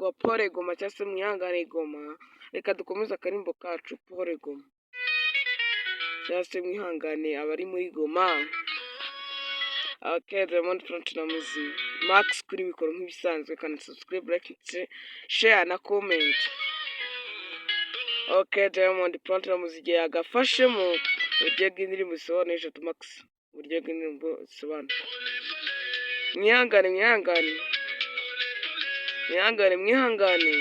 Wa Pole Goma cyangwa se mwihangane Goma. Reka dukomeze akarimbo kacu Pole Goma cyangwa se mwihangane abari muri Goma. Okay, Diamond Platnumz, Max kuri mikoro nk'ibisanzwe. Kandi subscribe, like, share na comment. Okay, Diamond Platnumz igihe yagafashemo uburyo bw'indirimbo zisobanuye eshatu, Max, uburyo bw'indirimbo zisobanuye. Mwihangane, mwihangane, mwihangane, mwihangane,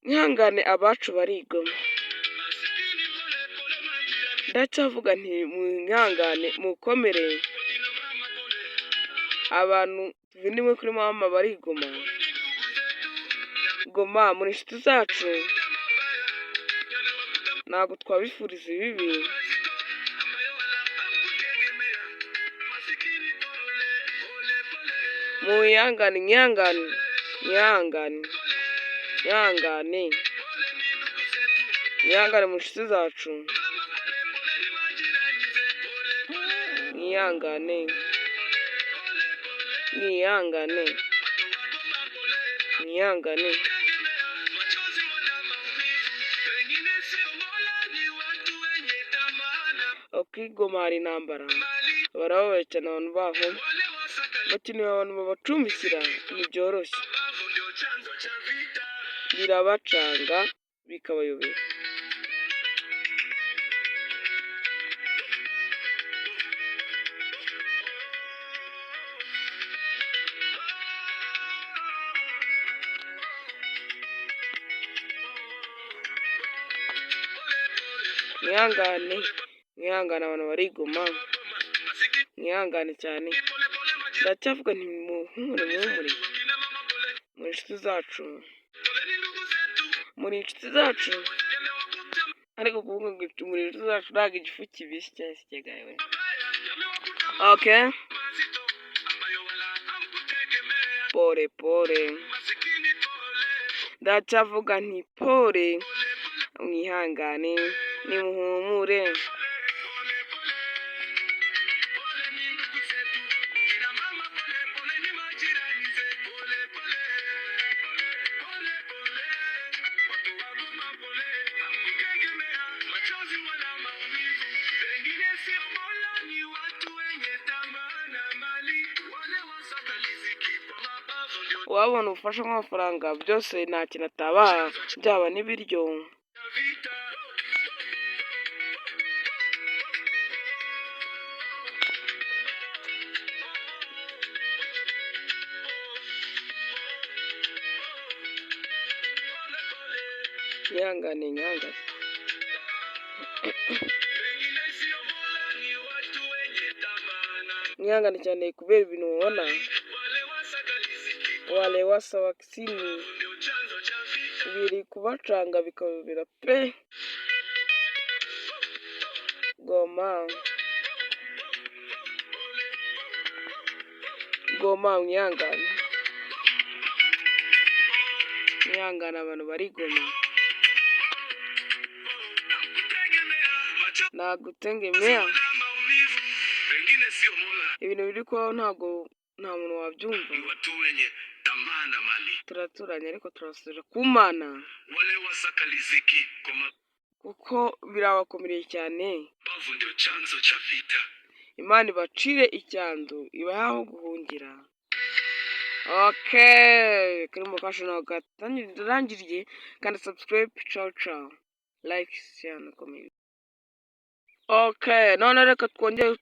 mwihangane, abacu barigoma. Ndacyavuga nti mwihangane, mukomere, abantu tuvindimwe kuri mama barigoma. Goma, muri inshuti zacu, ntabwo twabifuriza ibibi. Mwihangane, mwihangane, mwihangane, mwihangane, mwihangane mu nshuti zacu, mwihangane, mwihangane, mwihangane. Okay, Goma hari intambara, barababaye cyane abantu baho, bakeneye abantu babacumbikira, ntibyoroshye, birabacanga bikabayobera. Mwihangane, mwihangane, abantu barigoma, mwihangane cyane. Ndacyavuga nti muhumure, muhumure, muri inshuti zacu, muri inshuti zacu. Ariko kuvuga ngo muri inshuti zacu ntabwo igifu kibishye cyangwa. Okay, pole pole, ndacyavuga nti pole, mwihangane, nimuhumure. Uwabona ubufasha nk'amafaranga byose nta kintu atabaha, byaba n'ibiryo. Mwihangane, mwihangane. Mwihangane cyane kubera ibintu mubona. Wale wasawakisini biri kubacanga bikababera pe. Goma, Goma, mwihangane, mwihangane, abantu bari Goma. Nagutegemea. Ibintu biri kubaho ntabwo nta muntu wabyumva. Turaturanye ariko turasubira ku Mana kuko birabakomereye cyane. Imana ibacire icyanzu, ibahe aho guhungira. Okay, karimo kacu ntabwo gatangiriye. Kandi subscribe, ciao ciao, like, share na comment. Okay, none reka twongere.